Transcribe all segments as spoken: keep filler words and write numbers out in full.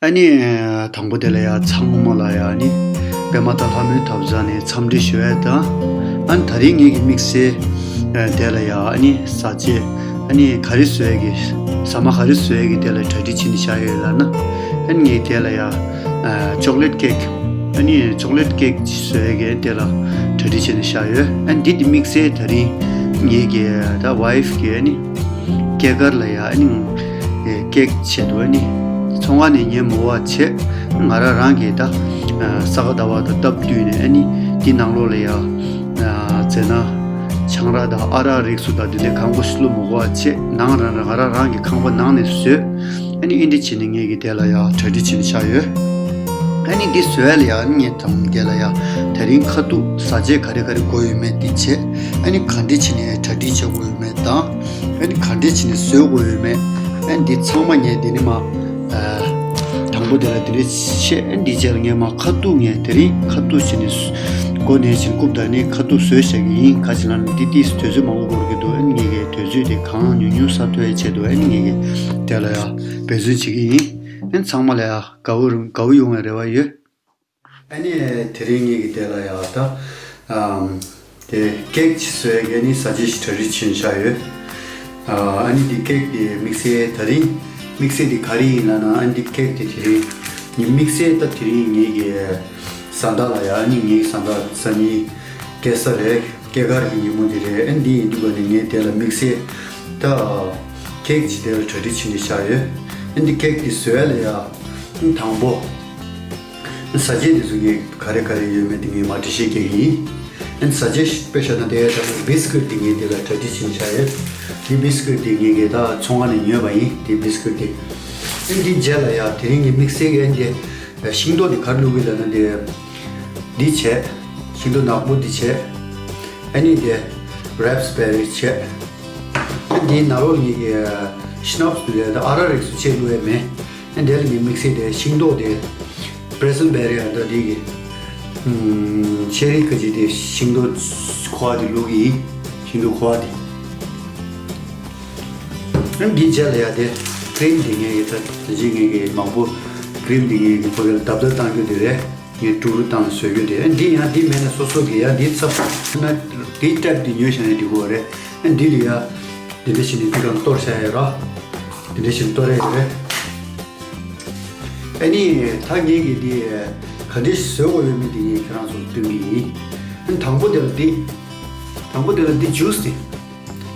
ཨ་ནི་དང་པོ་དེ་ལ་ཡ་ཚང་མ་ལ་ཡ་ཨ་ནི་པདྨ་བདག་ལྷ་མོའི་ཐབ་ཚང་ནས་འཚམས་འདྲི་ཞུ་ཡ་དང་། ཨ་ནི་དེ་རིང་ངེད་ཀྱི་དམིགས་བསལ་དེ་ལ་ཡ་ཨ་ནི་ཟ་བཅད་ཨ་ནི་ག་རེ་བཟོ་ཡ་གི་ཟ་མ་ག་རེ་བཟོ་ཡ་གི་དེ་ལ་གྲ་སྒྲིག་བྱེད་ནས་བཞག་ཡོད་ལབ་ན། ཨ་ནི་ངས་དེ་ལ་ཡ་ཅོག་ལེཊ་ཀེག་ཨ་ནི་ཅོག་ལེཊ་ཀེག་བཟོ་ཡ་གི་དེ་ལ་གྲ་སྒྲིག་བྱེད་ནས་བཞག་ཡོད། ཨ་ནི་འདི་དེ་དམིགས་བསལ་དེ་རིང་ངེད་ཀྱི་ད་ཝའི་ཕི་གི་ཨ་ནི་སྐྱེས་སྐར་ལ་ཡ་ཨ་ནི་ཀེག་ཆེད་དུ་ཨ་ནི་ཚོང་ཁང་ནས་ཉོས་མ་དགོས་པ་བྱས། ང་རང་རང་གིས་ད་ས་ག་ཟླ་བ་དང་སྟབས་བསྟུན་ནས་ཨ་ནི་འདི་ནང་ལོགས་ལ་ཡ་རྫས་སྣ་ཆང་རག་དང་ཨ་རག་རིགས་སུ་དང་དེ་འདྲའི་གང་དགོས་ཤི་ལུ་མ་དགོས་པ་བྱས། ནང་རང་རང་ང་རང་རང་གི་ཁང་པ་ནང་ནས་བཟོས། ཨ་ནི་ཨིན་དྲི་བྱས་ནས་ངེད་ཀྱི་དེ་ལ་ཡ་གྲ་སྒྲིག་བྱས་ནས་བཞག་ཡོད། ཨ་ནི་འདི་བཟོས་ལ་ཡ་ཨ་ནི་ངས་དང་དེ་ལ་ཡ་དེ་རིང་ཁ་ཐུག་ཟ་བཅད་ག་རེ་ག་རེ་དགོས་ཡོད་མེད་འདི་བྱས། ཨ་ནི་ག་འདྲས་བྱས་ནས་གྲ་སྒྲིག་བྱེད་དགོས་ཡོད་མེད་དང་། ཨ་ནི་ག་འདྲས་བྱས་ནས་བཟོས་དགོས་ཡོད་མེད། ཨ་ནི་འདི་ཚང་མ་ངས་འདི་ནི་མ་དང་པོ་དེ་ལ་དེ་འདྲས་བཤད། ཨ་ནི་འདི་རྗེས་ལ་ངས་མ་ཁ་ཐུག་ངས་དེ་རིང་ཁ་ཐུག་བྱས་ནས་སྒོ་ནས་བྱིན་རྐུབ་དང་ནི་ཁ་ཐུག་བཟོས་བཞག་གི་ཡིན། ག་ཅི་ལ་ནི་འདི་ཏིས་དུས་ཚོད་མང་པོ་འགོར་གི་འདུག་ཨ་ནི་ངས་ཀྱི་དུས་ཚོད་དེ་གང་ཉུང་ཉུང་ས་ཐོ་ཡའི་ཆེད་དུ་ཨ་ནི་ངས་ཀྱི་དེ་ལ་ཡ་འབད་བརྩོན་བྱེད་ཀྱི་ཡིན། ཨ་ནི་ཚང་མ་ལ་ཡ་དགའ་བོ་རུ་དགའ་བོ་ཡོང་བའི་རེ་བ་ཡོད། ཨ་ནི་དེ་རིང་ངེད་ཀྱི་དེ་ལ་ཡ་ད་ཨམ་དེ་ཀེག་ཅིག་བཟོས་ཀྱི་ཨ་ནི་ཟ་བཅད་ཞིག་གྲ་སྒྲིག་བྱས་བཞག་ཡོད། ཨ་ཨ་ནི་འདི་ཀེག་དེ་དམིགས་བསལ་དེ་རིང་དམིགས་བསལ་དེ་ག་རེ་ཡིན་ལབ་ན། ཨ་ནི་འདི་ཀེག་དེ་དེ་རིང་ངའི་དམིགས་བསལ་ད་དེ་རིང་ངེད་ཀྱི་བཟའ་ཟླ་ལ་ཡ་ཨ་ནི་ངའི་བཟའ་ཟླ་སང་ཉིན་སྐྱེས་ས་རེད། སྐྱེས་སྐར་གྱི་ཉིན་མོ་འདི་རེད། ཨ་ནི་འདི་ཡིན་དུས་ག་ནས་ངས་དེ་ལ་དམིགས་བསལ་ད་ཀེག་ཅིག་དེ་ལ་གྲ་སྒྲིག་བྱས་ནས་བཞག་ཡོད། ཨ་ནི་འདི་ཀེག་དེ་བཟོས་ལ་ཡ་ཨ་ནི་དང་པོ། ཟ་བཅད་དེ་ཚོ་ངས་ག་རེ་ག་རེ་ཡོད་མེད་དེ་ངས་མར་འགྲེལ་བཤད་རྒྱག་གི་ཡིན། ཨ་ནི་ཟ་བཅད་དཔེ་བཞག་ན་དེ་ད་བིས་ཀུད་དེ་ངས་དེ་ལ་གྲ་སྒྲིག་བྱས་བཞག་ཡོད། དེ་བིས་ཀུད་དེ་ངས་གི་ད་ཚོང་ཁང་ནས་ཉོས་པ་ཡིན། དེ་བིས་ཀུད་དེ། ཨ་ནི་དེ་རྗེས་ལ་ཡ་དེ་རིང་གི་དམིགས་བསལ་གྱི་ཨ་ནི་དེ་ཤིང་ཏོག་དེ་ག་རེ་བླུགས་གི་ལབ་ན་དེ་འདི་བྱས། ཤིང་ཏོག་ནག་པོ་འདི་བྱས། ཨ་ནི་དེ་རེ་སི་པེ་རི་བྱས། ཨ་ནི་དེའི་ནང་ལོགས་ངས་གི་ཤི་ནབ་སི་དེ་ལ་ད་ཨ་རག་རིགས་སུ་ཆེ་བླུགས་ཡ་མེད། ཨ་ནི་དེ་ལ་ངས་དམིགས་བསལ་དེ་ཤིང་ཏོག་དེ་པྲེ་སན་བེ་རི་ཨ་ད་དེ་གི་ཨམ་ཆེ་རི་ཁ་ཅིག་དེ་ཤིང་ཏོག་ཁོ་བ་དེ་བླུགས་གི་ཡིན། ཤིང་ཏོག་ཁོ་བ་དེ། ཨ་ནི་འདིའི་རྗེས་ལ་ཡ་དེ་ཀི་རིམ་དེ་ངས་གི་ད་ད་ཅི་ངས་གི་མང་པོ་ཀི་རིམ་དེ་ངས་གི་ཕ་གི་ལ་བརྡབ་བརྡབ་བཏང་རྒྱུ་དེ་རེད། ངས་ཀྲུག་ཀྲུག་བཏང་བཟོ་རྒྱུ་དེ། ཨ་ནི་འདི་ཡང་འདི་མེད་ན་སོ་སོ་གི་ཡ་འདི་ཚབ་ན་འདི་ཊེབ་དེ་ཉོས་བཞག་ན་འགྲིག་གི་རེད། ཨ་ནི་འདི་ལ་ཡ་འདི་འདྲ་བྱས་ནས་འདི་གང་གཏོར་བཞག་ཡ་ར། འདི་འདྲ་བྱས་ནས་གཏོར་ཡ་ཡོད་རེད། ཨ་ནི་ད་ངས་གི་འདི་ག་འདྲ་ཞིག་བཟོ་དགོས་ཡོད་མེད་འདི་ངས་ཁྱེད་རང་ཚོར་སྟོན་གི་ཡིན། ཨ་ནི་དང་པོ་དེ་ལ་འདི། དང་པོ་དེ་ལ་འདི་ཇུས་དེ།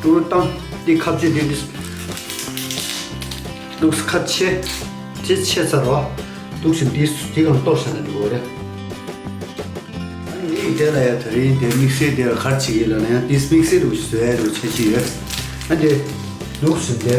ཀྲུག་ཀྲུག་བཏང་། འདི་ཁ་བཅད་འདི་འདི། ལུགས་ཁ་ཕྱེ། ཕྱེ་ཕྱེ་ཚར་བ། ལུགས་ཤིག་འདི་འདི་གང་གཏོར་བཞག་ན་འགྲིག་གི་རེད། ཨ་ནི་དེ་ལ་ཡ་དེ་རིང་དེ་དམིགས་བསལ་དེ་ལ་ག་རེ་བྱེད་ཀྱི་ལབ་ན་ཡང་དེ་དམིགས་བསལ་རུ་བཟོ་ཡ་རུ་ཆ་ཅི་ཡོད། ཨ་དེ་ལུགས་ཤིག་དེ།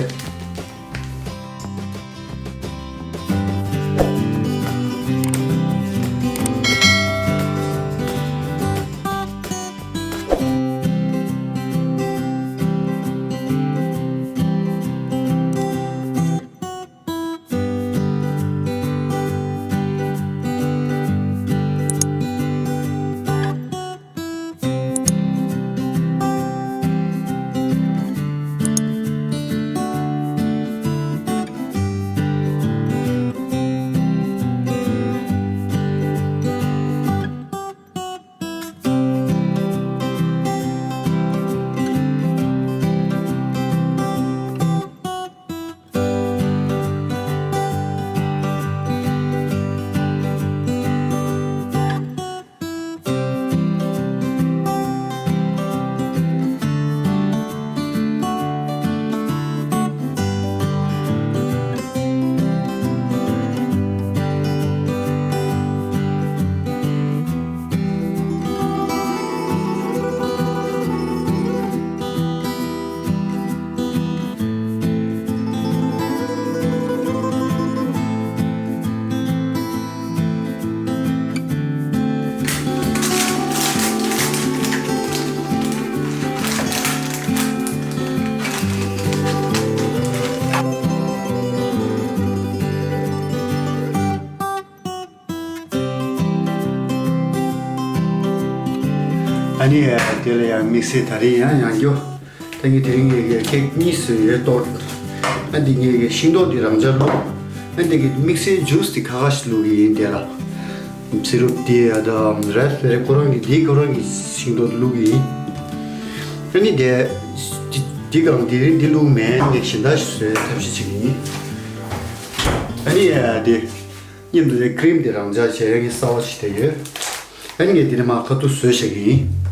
ཨ་ནི་དེ་ལ་ཡང་དམིགས་བསལ་ད་རེས་ཡང་ཡང་སྐྱོ། ད་ངས་དེ་རིང་ངས་ཀྱི་ཀེག་གཉིས་བཟོས་ཡོད་གཏོར། ཨ་འདི་ངས་ཀྱི་ཤིང་ཏོག་འདི་རང་འཇགས་བླུགས། ཨ་ནི་དེ་གི་དམིགས་བསལ་ཇུས་དེ་ཁ་ཁ་ཞིག་བླུགས་ཀྱི་ཡིན་དེ་ལ། སི་རུབ་དེ་ཡ་ད་རེད་རེད་ཁོ་རང་གི་དེ་ཁོ་རང་གི་ཤིང་ཏོག་བླུགས་ཀྱི་ཡིན། ཨ་ནི་དེ་དེ་གང་དེ་རིང་དེ་བླུགས་མེད་ནས་གཞན་དག་ཞིག་བཟོས་ཐབས་ཤེས་བྱེད་ཀྱི་ཡིན། ཨ་ནི་ཡ་དེ་མཉམ་དུ་དེ་ཀི་རིམ་དེ་རང་འཇགས་བྱས་ཡ་ངས་གསར་པ་ཞིག་དེ་ཡོད། ཨ་ནི་ངས་དེ་ནས་མར་ཁ་ཐུག་བཟོས་བཞག་གི་ཡིན།